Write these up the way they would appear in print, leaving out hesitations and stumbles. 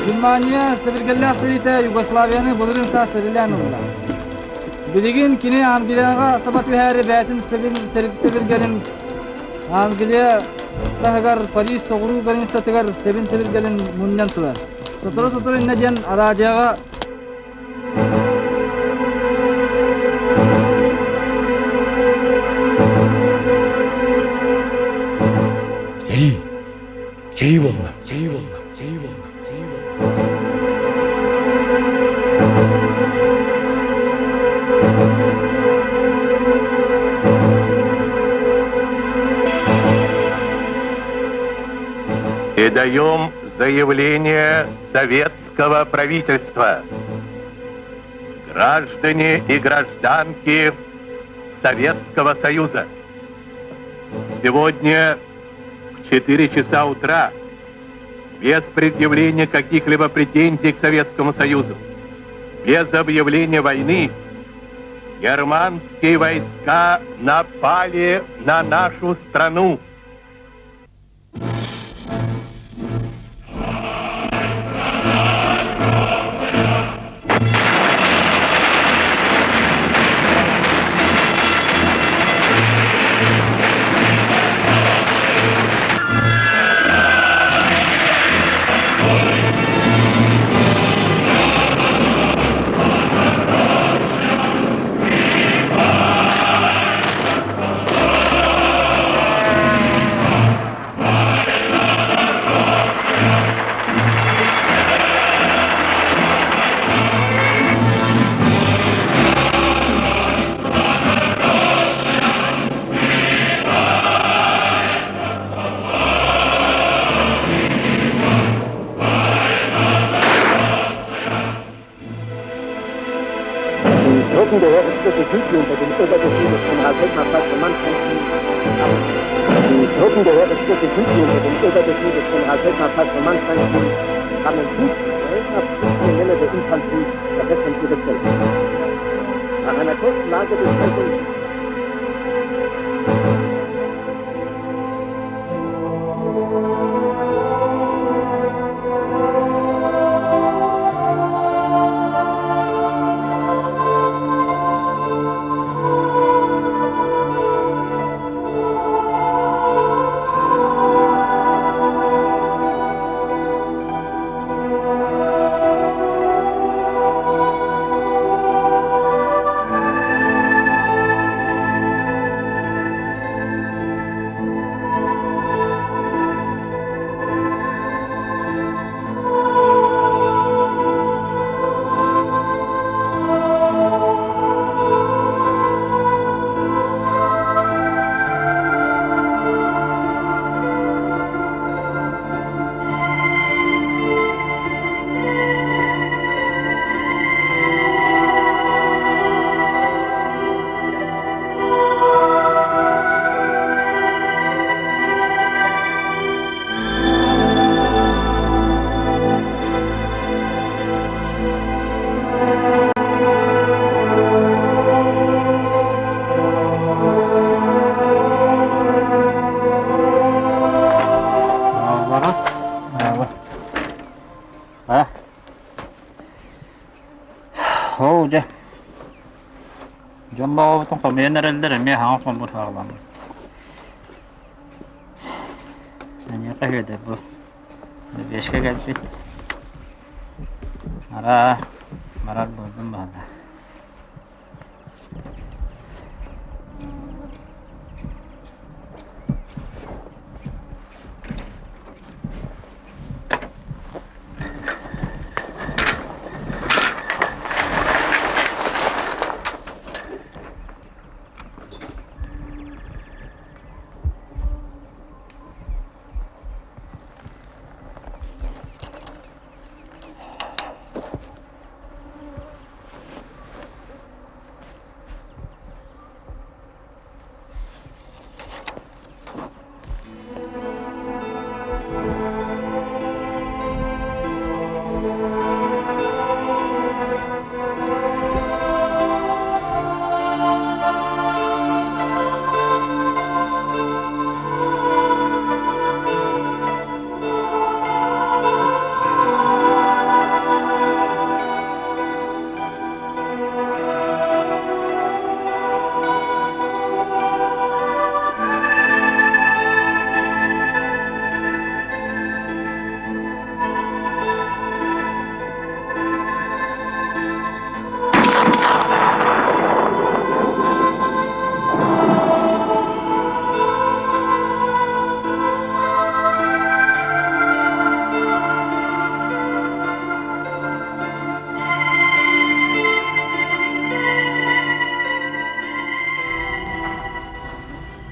Германия сэбиргэллээх сэриитэ Югославияны былырыын саас сэриилээн ылла. Билигин кини Англияҕа саба түһээри бэйэтин сэбиргэлин Англия таһыгар Париж соҕуруу границатыгар сэбин сэбиргэлин мунньан турар. Сотору-сотору иннэ диэн араадьыйаҕа Сэрии! Сэрии буолла! Сэрии буолла! Сэрии буолла! Сэрии буолла! Передаем заявление советского правительства. Граждане и гражданки Советского Союза, сегодня в 4 часа утра без предъявления каких-либо претензий к Советскому Союзу, без объявления войны, германские войска напали на нашу страну. Die Truppen der Heeresgruppe Süd unter dem Oberbefehl des Generalfeldmarschalls von Manstein Die Truppen der Heeresgruppe Süd unter dem Oberbefehl des Generalfeldmarschalls von Manstein haben Fuß 350 Männer der Infanterie verbessern ihre Stellung. Nach einer kurzen Lagebesprechung Оҕобутун хомуйан эрэллэр, эмиэ хаҥа хомуур саҕаламмыт. Эйиэхэ үһү бу Бэбиэскэ кэлбит. Араа, барар буоллум баҕана.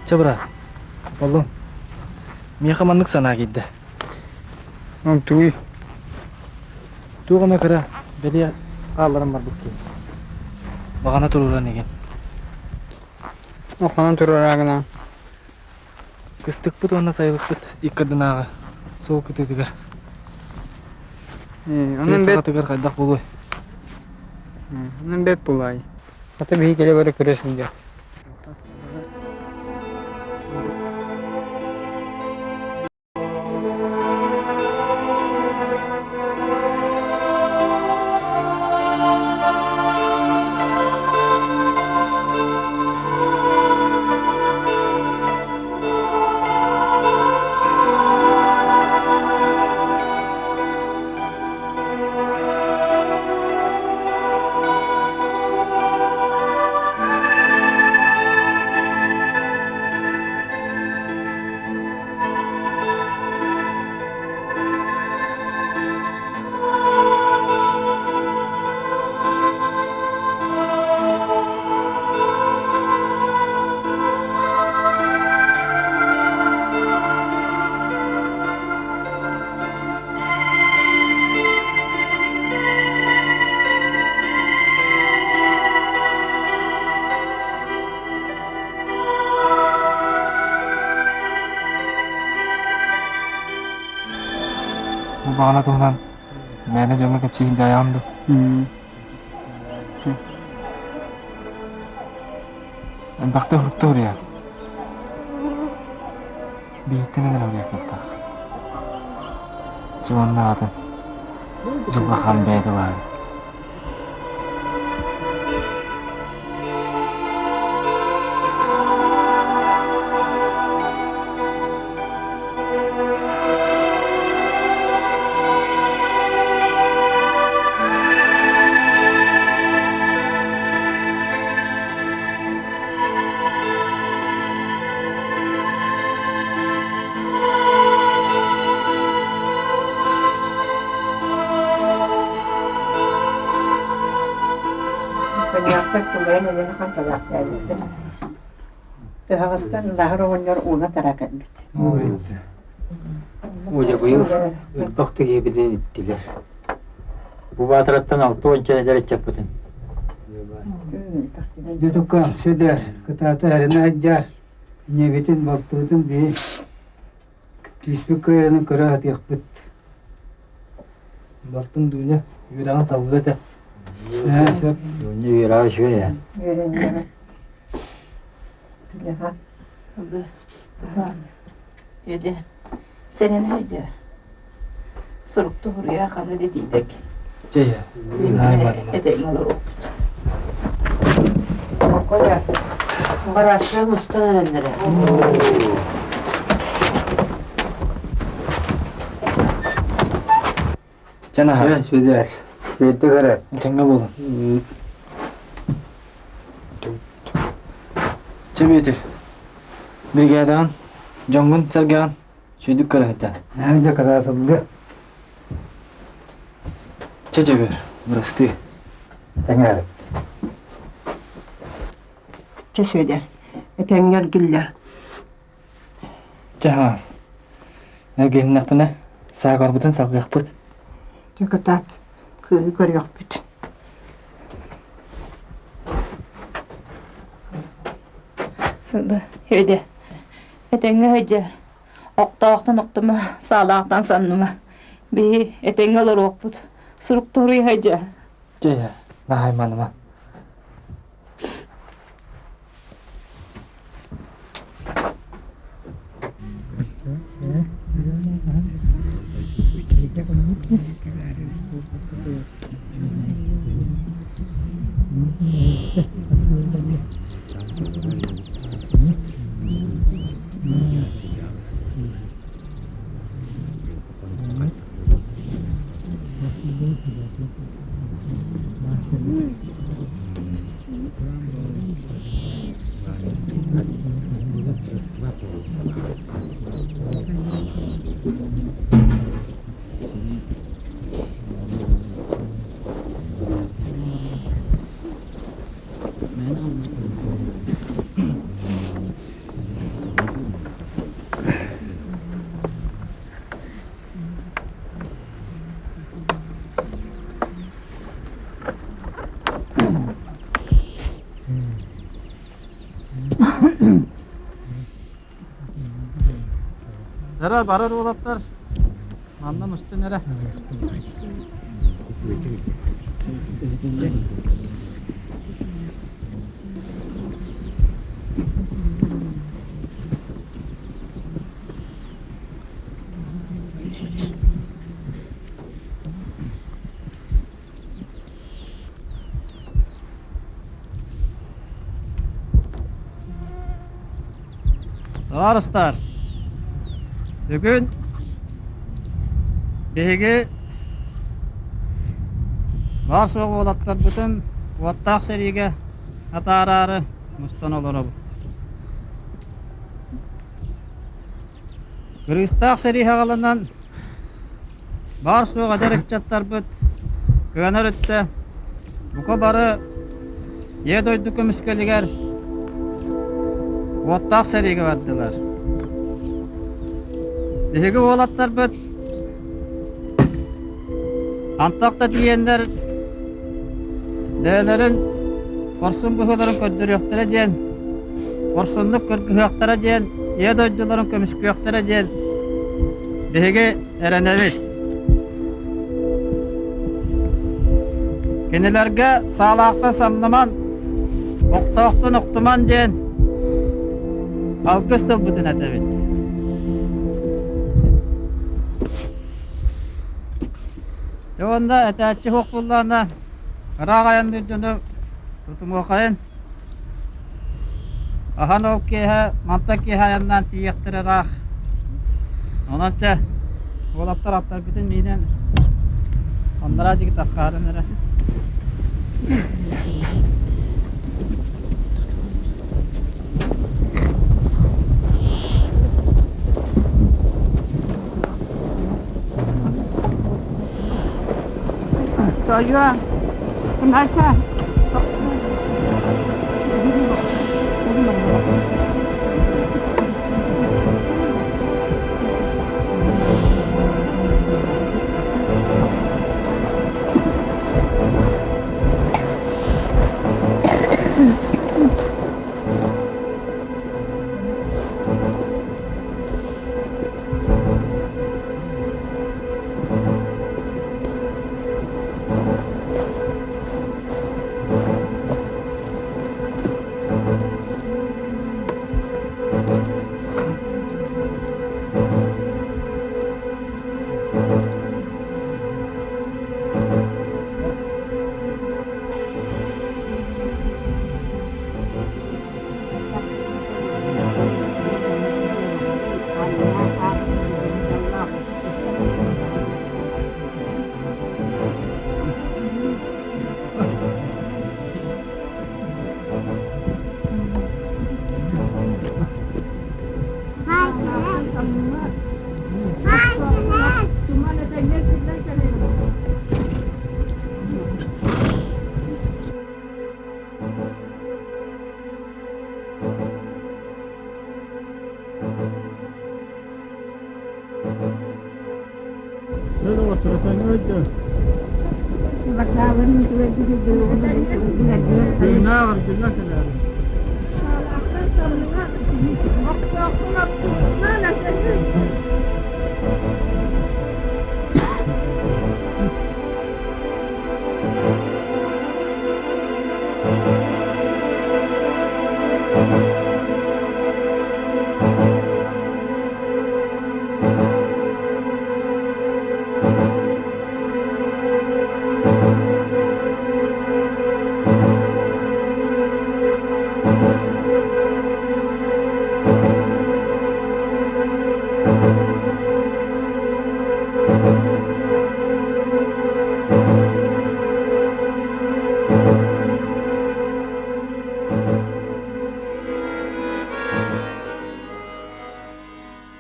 Чэ, быраат, Боллун, миэхэ маннык санаа киирдэ. Тугуй? Туох эмэ кыра бэлиэ хаалларан барбыт киһи. Баҕана туруоран игин. Ханан туруораагына? Кыстыкпыт уонна сайылыкпыт иккардынааҕы суол кытыытыгар. Онон бэт саҕатыгар хайдах буолуой? Онон бэт буолаай. Ата биһи кэлэ бара көрө сылдьар. Бу баҕана туһунан мээнэ дьоҥҥо кэпсиигин дьаайаҕын дуо? Элбэхтэ уһукта уруйар. Биһиттэн эрэ уруйар кыахтаах. Чэ уонна аҕатын Дьылҕа хаан бэйэтэ баара. Коньяктар сылайан өлөн ханталаахтаабыттар. Тыһаҕастан Лаһар оҕонньор ууна тара кэлбит. Оля быйыл өлбөх киһибитин иттилэр. Бу баатыраттан 60 эдэр ыччаппытын. Дьутукка сүдэр, кытаата эрэнэ сылдьар, ийэбитин, балтыбытын биһи күүспүт кыайарын көрө сатыахпыт. Балтым Дуня үөрэҕин салгыы этэ. Ээ, сөп. Дуня үөрэҕэ үчүгэй ээ. Үөрэннэҕэ. Түгэҕэ. Үөдэ сэрэнэ өйдөө. Сурукту суруйар ханна да тиийдик. Чэй, Этэҥҥэ олоруохпут. Оля, барааччылар мустан эрэллэрэ. Чэ наһаа. Сүдэр. Сүдэр көрө. Этэҥҥэ буолун. Чэ Бүөтүр, биригээдэҕин, дьоҥҥун-сэргэҕин сүйдүк көрө сылдьан. Дьэ кытаатыллыа. Чэ Дьөгүөр, бырастыы. Этэҥҥэ Чэ Сүөдэр, этэҥҥэ эргиллэр. Чэ хаҥас. Эргилиннэхпинэ, саагарбытын салгыахпыт. Чэ кытаат, кыыһы көрүөхпүт. Үдэ, этэҥҥэ сылдьар. Охтоохтон охтума, саалаахтан санныма. Биһи этэҥҥэ олоруохпут. Сурук торуй сылдьар. Чэ, наһайманыма. Эрэ барар уолаттар манна мустун эрэ. Табаарыстар, бүгүн биһиги баар суох уолаттарбытын уоттаах сэриигэ атаараары мустан олоробут. Кырыыстаах сэрии хаҕаланан баар-суох эдэр ыччаттарбыт кыанар өттө бука бары Ийэ дойду көмүскэлигэр уоттаах сэриигэ бардылар. Биһиги уолаттарбыт антах да тиийэннэр бэйэлэрин хорсун быһыыларын көрдөрүөхтэрэ диэн, хорсуннук кыргыһыахтара диэн, Ийэ дойдуларын көмүскүөхтэрэ диэн биһиги эрэнэбит. Кинилэргэ саалаахтан самныман, охтоохтон охтуман диэн алгыс тылбытын этэбит. Дьэ уонна этээччи суох буоллаҕына, ыраах айанныыр дьону тутумуохайын. Ахан ол киэһэ, мантан киэһэ айаннаан тиийиэхтэрэ ыраах. Онон чэ, уолаттар аттарбытын миинэн аннараа диэки таххаарын эрэ. Тоойуо, Настя,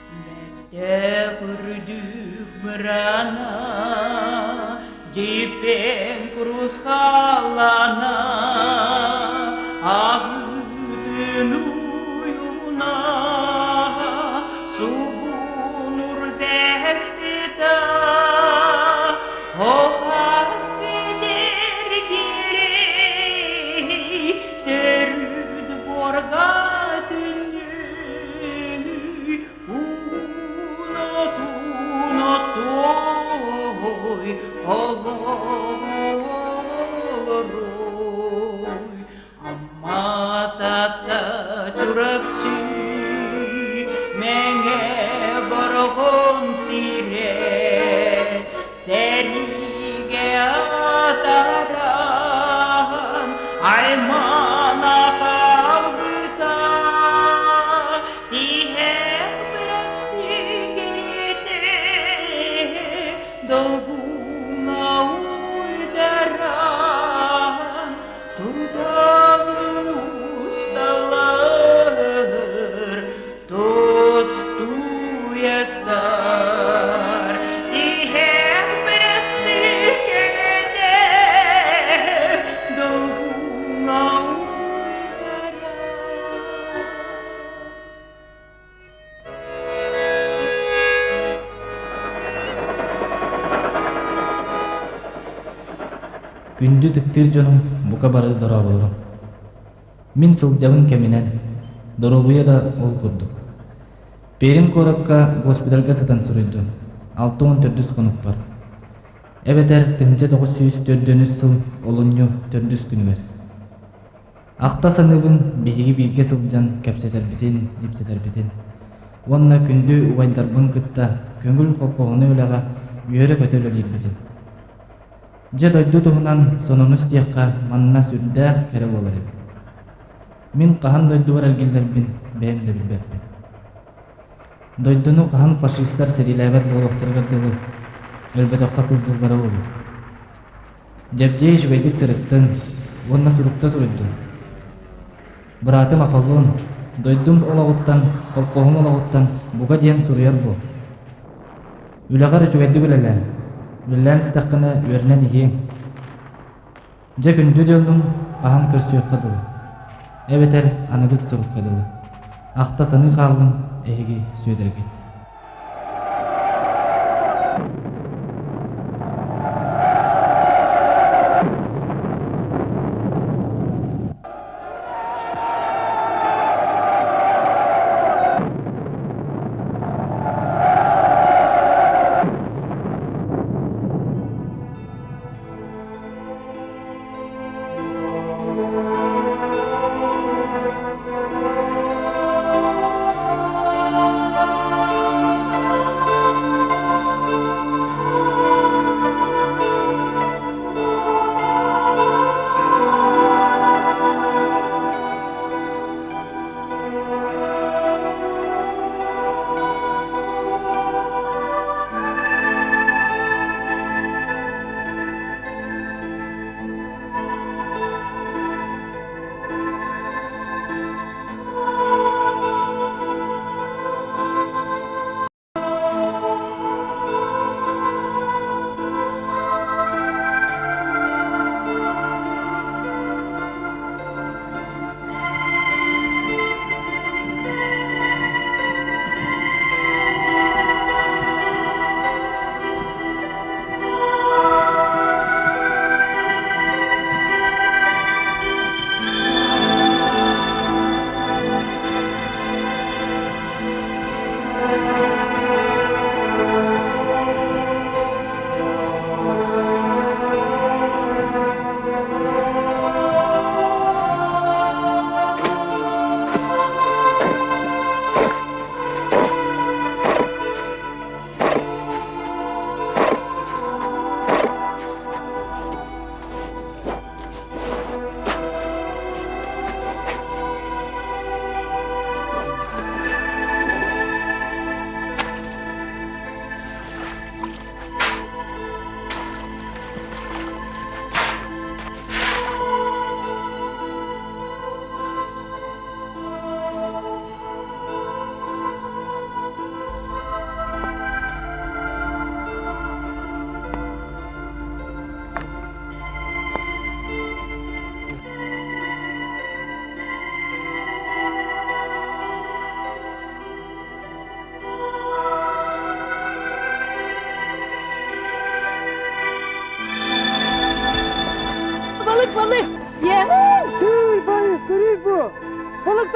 Бэстээх үрдүк мырана, дьиппиэн курус халлаана, аһыытын уйуна, сугунур бэстита, охас кэтэр кирей, төрүт буорга түннүй, Уна-туна той олорой, Амма-Таатта Чурапчы, Мэҥэ Бороҕон сирэ, Сэриигэ атааран аймана хаалбыта, Тиһэх бэстигиритэ долгуҥа уйдаран, Турдаҕын усталар, тостуйастар. Тиһэх бэстигиритэ долгуҥа уйдаран. Күндү ытыктыыр дьонум бука бары дорооболорун. Мин сылдьабын кэминэн, доруобуйа да ол курдук. Пермь куоракка госпитальга сытан суруйдум, 64 хонукпар. Эбэтэр 1904 сыл олунньу төрдүс күнүгэр. Ахта саныыбын биһиги бииргэ сылдьан кэпсэтэрбитин, ипсэтэрбитин уонна күндү убайдарбын кытта көҥүл холкуоһунай үлэҕэ үөрэ-көтө үлэлиирбитин. Дьэ дойду туһунан сонуну истиэххэ манна сүрдээх кэрэ буолар эбит. Мин хаһан дойдубар эргиллэрбин бэйэм да билбэппин. Дойдуну хаһан фашистар сэриилээбэт буолуохтарыгар дылы өлбөтөххө сылдьаллара буолуо. Дьэбдьиэй үчүгэйдик сырыттын уонна сурукта суруйдун. Быраатым Аполлон, дойдум олоҕуттан, колхоһум олоҕуттан бука диэн суруйар буол. Үлэҕэр үчүгэйдик үлэлээ. Үлэлээн истэххинэ үөрэнэн иһиэҥ. Дьэ күндү дьонум хаһан көрсүөххэ дылы. Эбэтэр аныгыс сурукка дылы. Ахта саныы хааллым эһиги Сүөдэргит.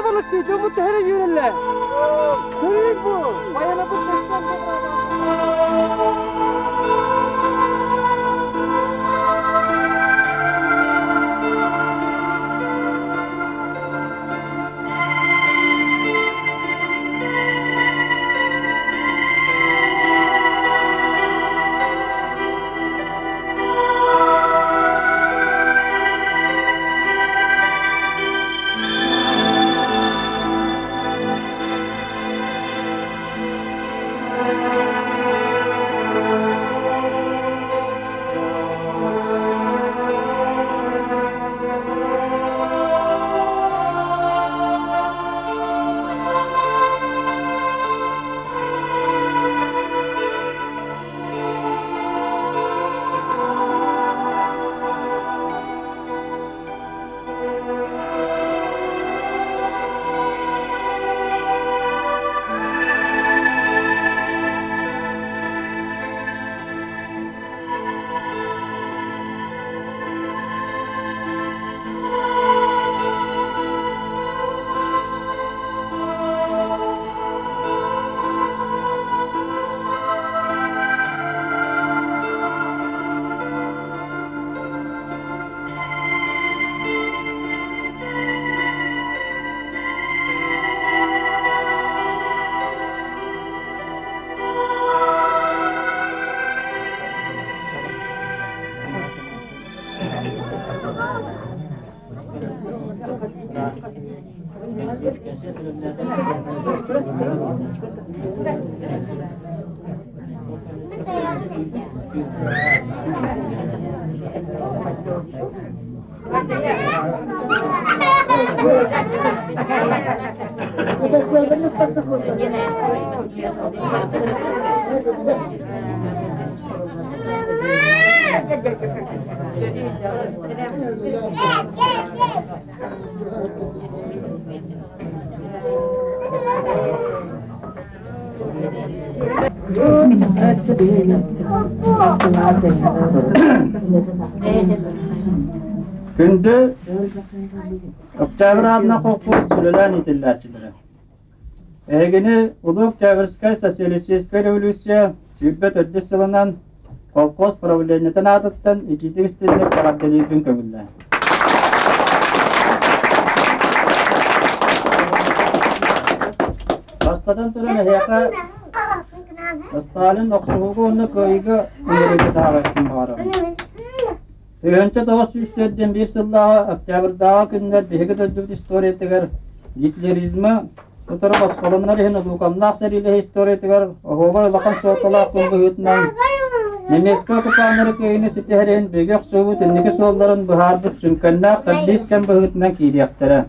балыктыы, дьоммут төһөрө үөрэллэр. Көрүү бу, байанабыт көстөн. Күндү Октябрь аатына колхоз үлэлээн иитиллээччилэрэ. Эһигини Улуу Октябрьскай социалистическай революция 24 сылынан колхоз правлениетын аатыттан итиитик истинник эҕэрдэлиирбин көҥүллээн. Бастатан туран эһиэхэ Сталин охсуһууга уонна кыайыыга ыҥырыыга таһаарарбын баҕарабын. 1941 сыллааҕы октябрьдааҕы күннэр биһиги дойдубут историятыгар гитлеризмы утары босхолонор иһин улууканнаах сэриилэһии историятыгар оһуобай улахан суолталаах күн быһыытынан немецкэй оккупаннары кыайыыны ситиһэр иһин биһиги охсуубут инники суолларын быһаарбыт сүҥкэннээх кэрдиис кэм быһыытынан киириэхтэрэ.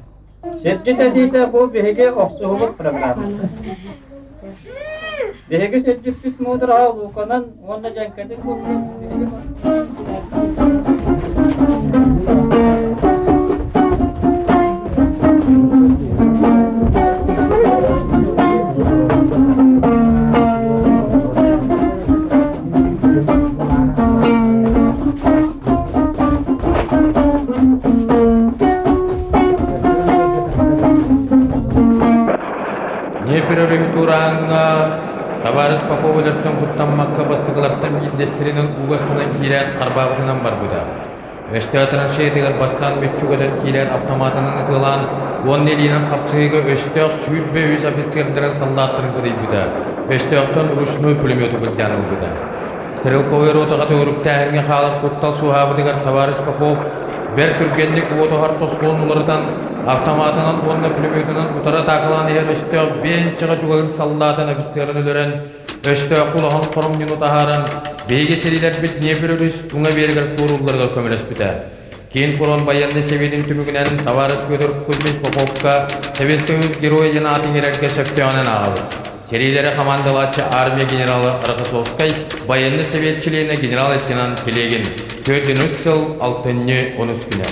Сирдьит этиитэ бу биһиги охсуһубут программата. Биһиги сирдьиппит муудараһа улууканан уонна дьэҥкэтин курдук биһиги Днепр өрүһү туорааҥҥа табаарыс Попов өлөртөн куттаммакка бастакылартан биирдэстэринэн уугастанан киирээт харбаабытынан барбыта. Өстөөх траншеятыгар бастаан мүччү көтөн киирээт автоматынан ытыалаан уонна илиинэн хапсыһыыга өстөөх 23 офицердарын саллааттарын кыдыйбыта. Өстөөхтөн ручной пулемету былдьаан ылбыта. Стрелковай ротаҕа төгүрүктээһиҥҥэ хаалар куттал суоһаабытыгар табаарыс Попов бэрт түргэнник уот оһор тосхуон уларытан, автоматынан уонна пулеметунан утары атаакалаан иһэр өстөөх биэнчэҕэ чугаһыыр саллаатын офицерын өлөрөн, өстөөх улахан хоромньуну таһааран, биһиги сэриилэрбит Днепр өрүс уҥа биэригэр туоруулларыгар көмөлөспүтэ. Киин фронт байыаннай сэбиэтин түмүгүнэн табаарыс Федор Кузьмич Поповка Советский Союз Геройа диэн аатын иҥэрэргэ сөптөөҕүнэн ааҕабыт. Сэриилэри хамаандалааччы армия генерала Рокоссовскай, байыаннай совет чилиэнэ генерал-лейтенант Телегин. 4 сыл алтынньы онус күнэ.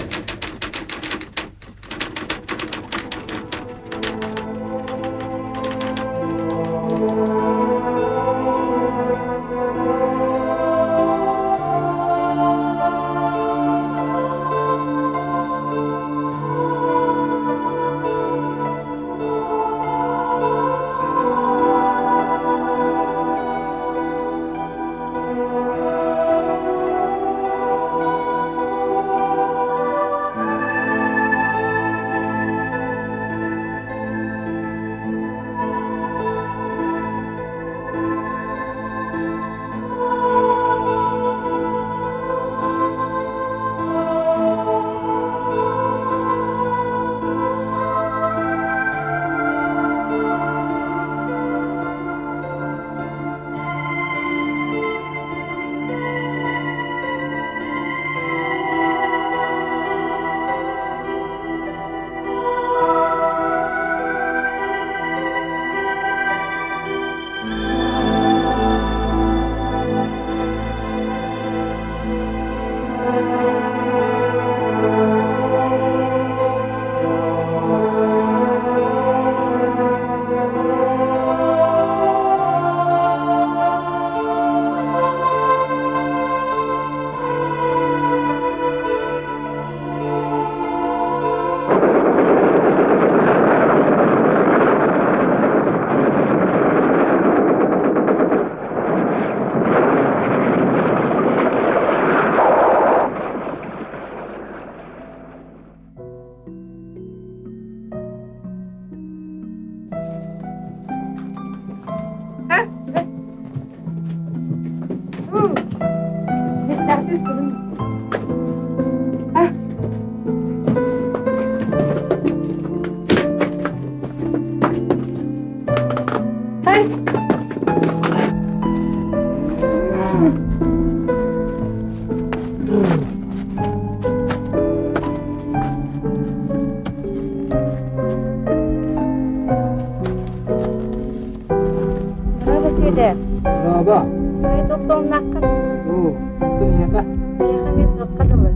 Сүөдэр. Баба. Хайа туох солуннааххын? Суу, оттон ийэхэ? Ийэхэ эмиэ суохха дылы.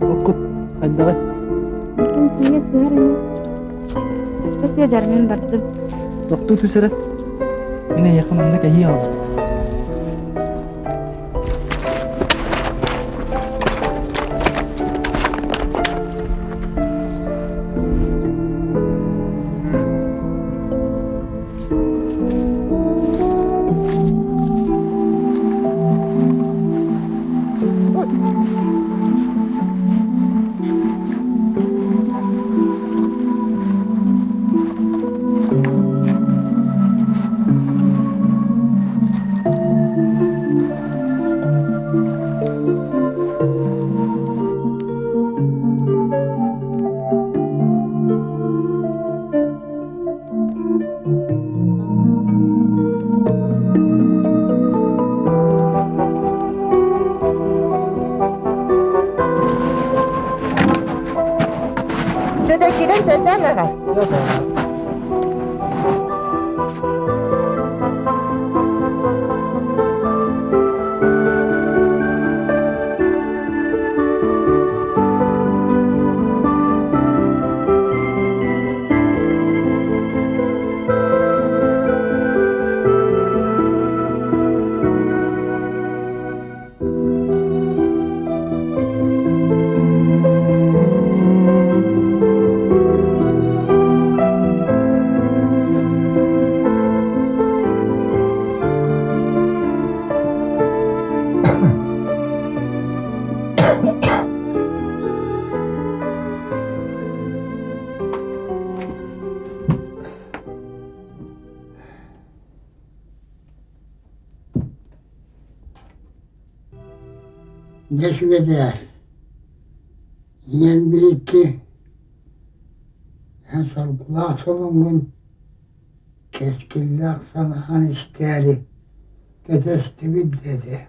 Оккут хайдаҕый? Онтон киҥэ сыһар ини. Чэ Сүөдэр, мин бардым. Тохтуу түс эрэ. Мин эйиэхэ манна кэһии аҕаллым. Сөдөккүдэн сөтөн аҕай. Дьэ сүбэтээр, ийэн биһикки эн соргулаах солоҥҥун кэскиллээх санаан истээри кэтэстибит диэтэ.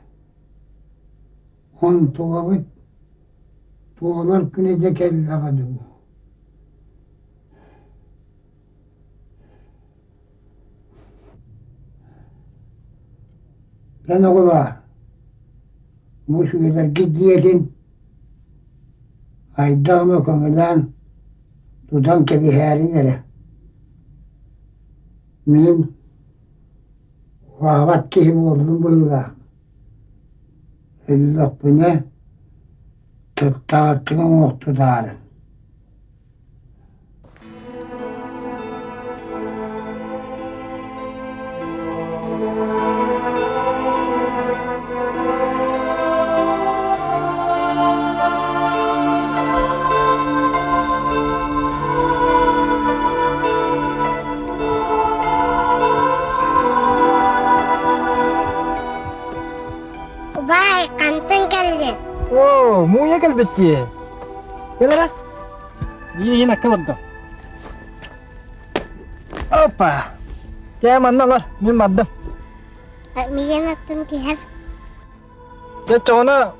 Онтугабыт туолар күнэ дьэ кэллэҕэ дуу. Эн оҕолоор, бу сүгэлэргит диэтин хайдах эмэ көмөлөөн тутан кэбиһээриҥ эрэ. Мин уһаабат киһи буоллум быһыылаах. Өллөхпүнэ тыттаҕыттыҥ уҥуох тутаарын. Убаай, хантан кэллин? Оо, мууйа кэлбит дии. Кэл эрэ. Иин иин акка барда. Опа! Кээ манна олор, мин бардым. Миигин аттын түһэр. Дьэ оччоҕуна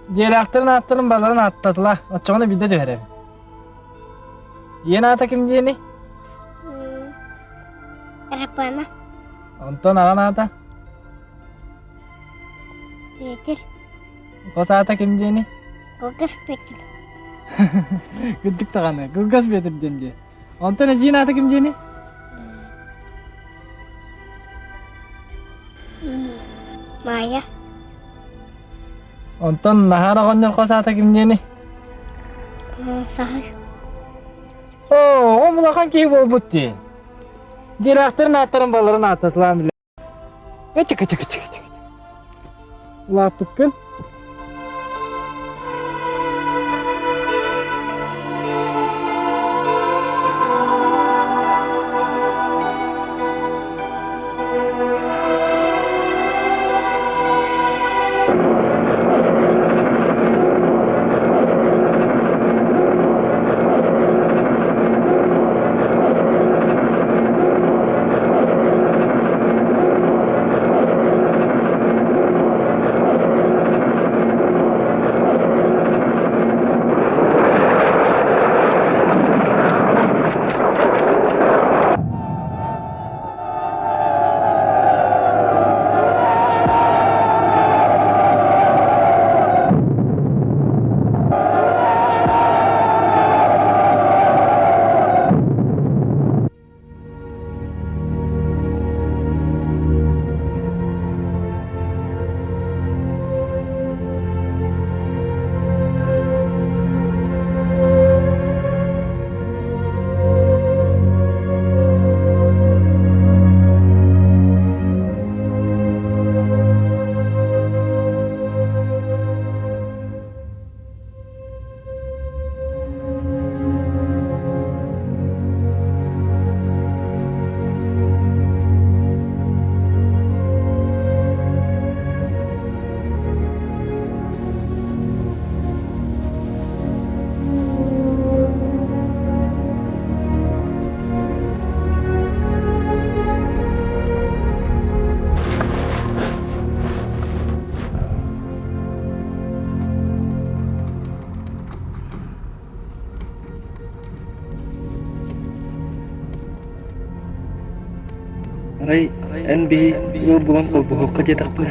дьиэлээхтэрин ааттарын баларын ааттатыла. Оччоҕуна биирдэ түһэрэбин. Ийэн аата ким диэний? Рапана. Онтон аҕан аата? Петр. Хос аата ким диэний? Кылгас Петр. Кырдьык даҕаны, Кылгас Петр диэн дии. Онтон эдьиийин аата ким диэний? Майя. Онтон Наһаар оҕонньор хос аата ким диэний? Саһы. Оо, оҕом улахан киһи буолбут дии. Дьиэлээхтэрин ааттарын балларын ааттатылаан билэ. Чыка чыка чыка чыка. Улааппыккын. Арай эн биһи ыал булан холбоһуохха диэтэхпинэ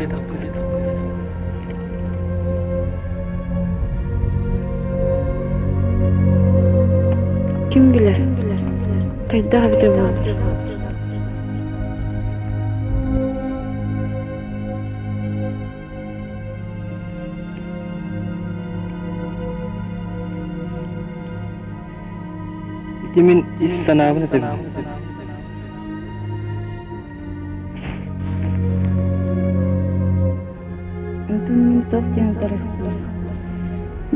Ким билэр, хайдах эбитэ буолар. Ити мин ис санаабын этэбин. Онтон мин туох диэн утарыахпыный?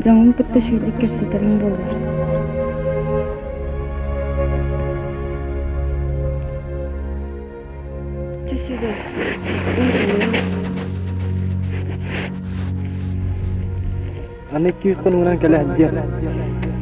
Дьоҥҥун кытта үчүгэйдик кэпсэтэриҥ буоллар. Чэ сүбэ, Аны 200 хонугунан кэлэ сылдьыам.